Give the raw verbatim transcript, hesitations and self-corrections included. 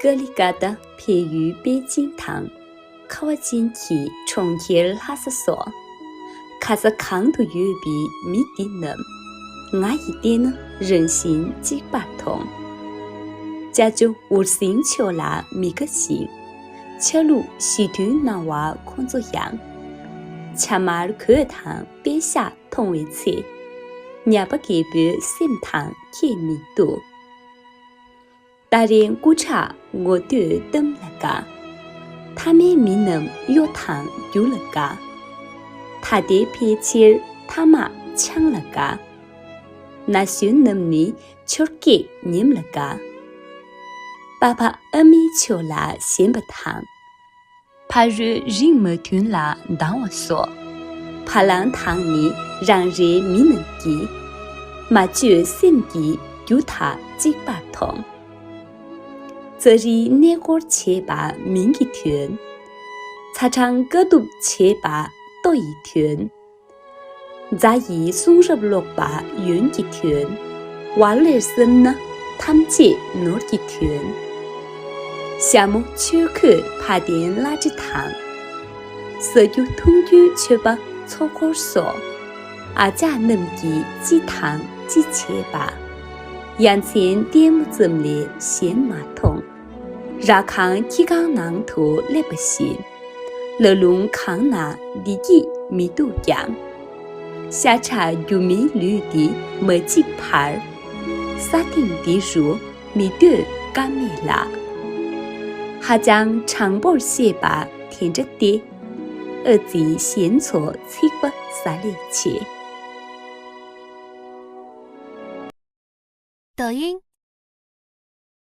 ཀ་ལི་ཀ་ཏ། བལ་ཡུལ་པེ་ཅིང་དང་། ཁ་བ་ཅན་གྱི་གྲོང་ཁྱེར་ལྷ་ས་སོགས། ག་ས་གང་དུ་ཡོད་པའི་མི་འདི་རྣམས། ང་ཡིས་བལྟས་ན་རང་བཞིན་གཅིག་པར་མཐོང་། ཅ་ཅོ་འུར་ཟིང་ཕྱོགས་ལ་མི་དགའ་ཞིང་། ཆ་ལུགས་ཞི་མཐུན་སྣང་བ་ཁོ་ཚོ་ཡང་། ཆ་མར་གོས་དང་པད་ཤག་མཐོང་བའི་ཚེ། ཉ་པ་རྒད་པོའི་སེམས་དང་ཁྱད་མི་འདུག། ཏཱ་རེན་སྐུ་དྲག་ངོ་བསྟོད་གཏམ་ལ་དགའ། མཐའ་མའི་མི་རྣམས་གཡོ་དང་རྒྱུ་ལ་དགའ། ད་ལྟའི་ཕལ་ཆེར་མཐའ་དམག་ཆང་ལ་དགའ། ན་གཞོན་རྣམས་ནི་འཕྱོར་སྐད་ཉམས་ལ་དགའ། པ་ཕ་ཨ་མའི་ཕྱོགས་ལ་ཞེན་པ་དང་། ཕ་རོལ་རིགས་མ་མཐུན་ལ་སྡང་བ་སོགས། བ་ལང་དང་ནི་རང་རེའི་མི་རྣམས་ཀྱིས། མ་བཅོས་སེམས་ཀྱི་རྒྱུ་དག་གཅིག་པར་མཐོང་། ཙཱ་རིའི་གནས་སྐོར་བྱེད་པ་མིང་གི་དོན། ཚ་གྲང་དཀའ་ཐུབ་བྱེད་པ་ལྟོ་ཡི་དོན། རྫ་ཡི་གསུང་རབ་ཀློག་པ་ཡོན་གྱི་དོན། ཝ་ལེར་བསམ་ན་ཐམས་ཅད་ནོར་གྱི་དོན། ཞྭ་མོ་ཆོས་གོས་བ་དན་བླ་བྲེ་དང་། ཟ་རྒྱུ་འཐུང་རྒྱུའི་མཆོད་པ་ཚོགས་འཁོར་སོགས། ཨ་ཅག་རྣམས་ཀྱིས་ཅི་དང་ཅི་བྱས་པ། ཡ་མཚན་ལྟད་མོ་ཙམ་ལས་གཞན་མ་མཐོང་། ར་ཁང་ཁྱི་ཁང་ནང་དུ་སླེབས་པ་བཞིན། ལ་ལུང་གང་ན་བདེ་སྐྱིད་མི་འདུག་ཀྱང་། ཤ་ཁྲག་རྒྱུ་མའི་ལུས་འདི་མ་འཇིག་བར། ས་སྟེང་འདི་རུ་མི་སྡོད་ཀ་མེད་ལགས། ཧ་ཅང་དྲང་པོར་བཤད་པ་དེ་འདྲ་སྟེ། ཨ་ཙི་གཞན་ཚོ་ཚིག་པ་ཟ་ལས་ཆེ། 抖音